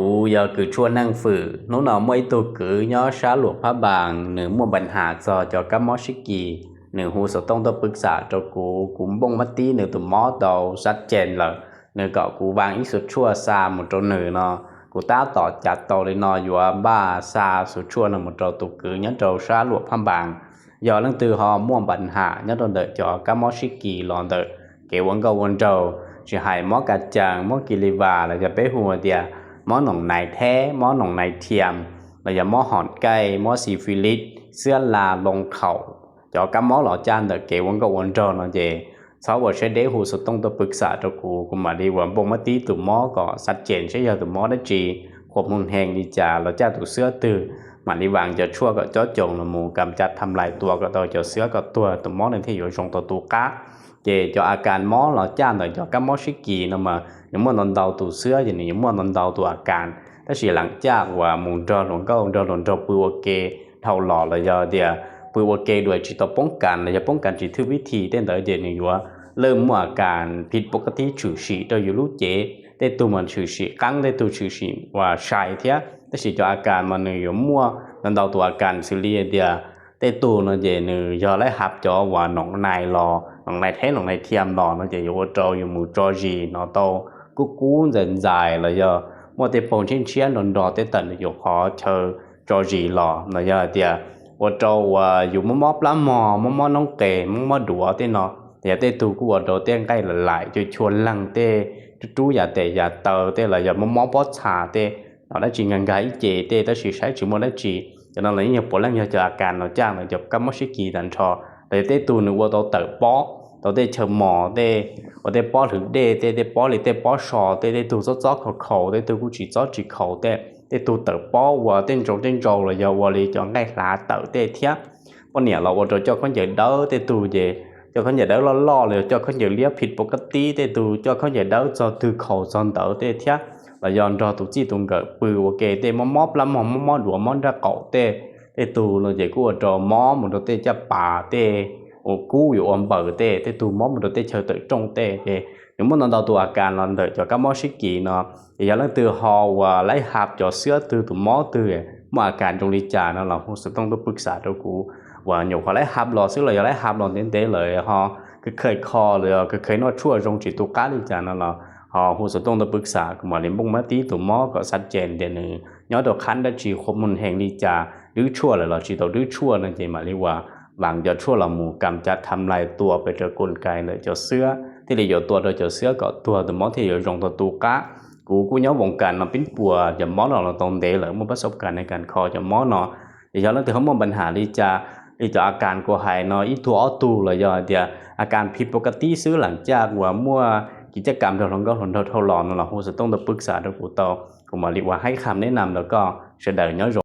Kuv yog Kws Tshuaj Neej Fwm. Hnub no muaj ib tug kwv nyob sab Luam Phab Npaas, nws muaj npa nham txog cov kab mob sib kis. Nws hu xov tooj tuaj pwj xam rau kuv, kuv npooj mab tib nws tus mob tau xab cees lawm. Nws kom kuv vaas ib xuv tshuaj xa mus rau nws no. Kuv tab tom cav tau li no yuav npaj xa xuv tshuaj no mus rau tus kwv nyob rau sab Luam Phab Npaas. Yog leej twg ho muaj npa nham nyob rau ntawm cov kab mob sib kis los ntawm kev ua nkauj ua nraug, tsis hais mob ka cees, mob kis li vas, los yog peb hu tias mob noom nais theb, mob noom nais thiam, los yog mob hom kaij, mob xi fili, xiab la, loo khaum, cov kab mob los caj ntawm kev ua nkauj ua nraug no ces txhob ua siab deb, hu xov tooj tuaj pwj xam rau kuv, kuv mam li uas npooj mab tib tus mob kom xab cees seb yog tus mob dab tsi, qhuas mus hees li cas, los caj tus xwab twg, mam li vaas cov tshuaj kom cob coos los mus kam cav tham lais tua kom tau cov xwab kom tuag, tus mob no thiaj yuav zoo tau tu qab. Ces cov a kas mob los caj ntawm cov kab mob sib kis no mas nws muaj ntau ntau tus xwab, ces nws yuav muaj ntau ntau tus a kas. Tab sis lam caj uas mus nrog hluas nkauj nrog hluas nraug pw ua ke dhau los, los yog tias pw ua ke dua tsis tau poob kas, los yog poob kas tsis thwj vib thi tej ntawd, ces nws yuav lawj muaj a kas phiv pov ka tib tshwm sim rau yus lub cev. Tej tug mas tshwm sim qeeb, tej tug tshwm sim uas sai thiab. Tab sis cov a kas mas nws yuav muaj ntau ntau tus a kas xws li tias tej tug no ces nws yog laib hab cov uas noom nais los, noom nais theb, noom nais thiam los no ces yuav ua rau yus mus tso zis no tau kub kub ntxais ntxais, los yog muaj tej paug ntshiab ntshiab nrog nrog tej tawm ntawm yus qhov chaw tso zis los, los yog hais tias ua rau uas yus mob mob plab mog, mob mob noob qes, mob mob duav tej no. Yog tej tug kuj ua rau tej nqaij laim laim, cua chua leeg, tej rub rub yam tes yam taw tej, los yog mob mob pob txha tej, no dab tsi nkag nkag ib ce tej, tab sis saib tsis muaj dab tsi. Cov no los yeej yog puav leej yog cov a kas no caj ntawm cov kab mob sib kis tag nrho. Los yog tej tug nws ua tau tawm pob, tau tej chaw mos tej, ua tej pob hlwv dej tej, tej pob li tej pob so tej, tej tug txob txob khaus khaus, tej tug kuj tsis txob tsis khaus tej, tej tug tawm pob ua tej ntsau tej ntsau, los yog ua li cov nqaij hlav tawm tej thiab. Poj niam los ua rau coj khaub ncaws dawb, tej tug ces coj khaub ncaws dawb loj loj, los yog coj khaub ncaws liab phiv pov ka tib, tej tug coj khaub ncaws dawb txog twg khaus txog ntawd tej thiab. Los yog nrog tus txij tus nkawm pw ua ke tej, mob mob plab mog, mob mob duav, mob nraj qaum tej, tej tug no ces kuj ua rau mob mus rau tej caj pas tej, ua kub yuav ua npaws tej, tej tug mob mus rau tej chaw tawm rooj tej. Ces nws muaj ntau ntau tus a kas los ntawm cov kab mob sib kis no. Ces yog leej twg ho uas laib hab cov xwab twg, tus mob twg, muaj a kas zoo li cas no los hu xov tooj tuaj pwj xam rau kuv. Uas nyuam qhuav laib hab los xwb los yog laib hab los ntev ntev lawm ho khaws khaws kho los yog khaws khaws noj tshuaj zoo tsis tu qab li cas no los ho hu xov tooj tuaj pwj xam, kuv mam li npooj mab tib tus mob kom xab cees tias nws nyob rau qhab dab tsi, qhuas mus hees li cas, dwb tshuaj lawm los tsis tau dwb tshuaj no ces mam li uas vaas cov tshuaj los mus kam cav tham lais tua pes raws kos kais ntawm cov xwab, thiaj li yuav tua rau cov xwab kom tuag, tus mob thiaj yuav zoo tau tu qab. Kuv kuj nyob voos kas no pib puas cov mob no los tau ntev lawm, muaj pab xauj kas ne kas kho cov mob no. Ces yog leej twg ho muaj npa nham li cas, li cov a kas kuv hais no ib tug ob tug los yog hais tias a kas phiv pov ka tib xwb lam caj uas muaj kev caj kam nrog hluas nkauj hluas nraug dhau los no los hu xov tooj tuaj pwj xam rau kuv tau, kuv mam li uas haib kham neb nam rau koj sawv daws nyob zoo.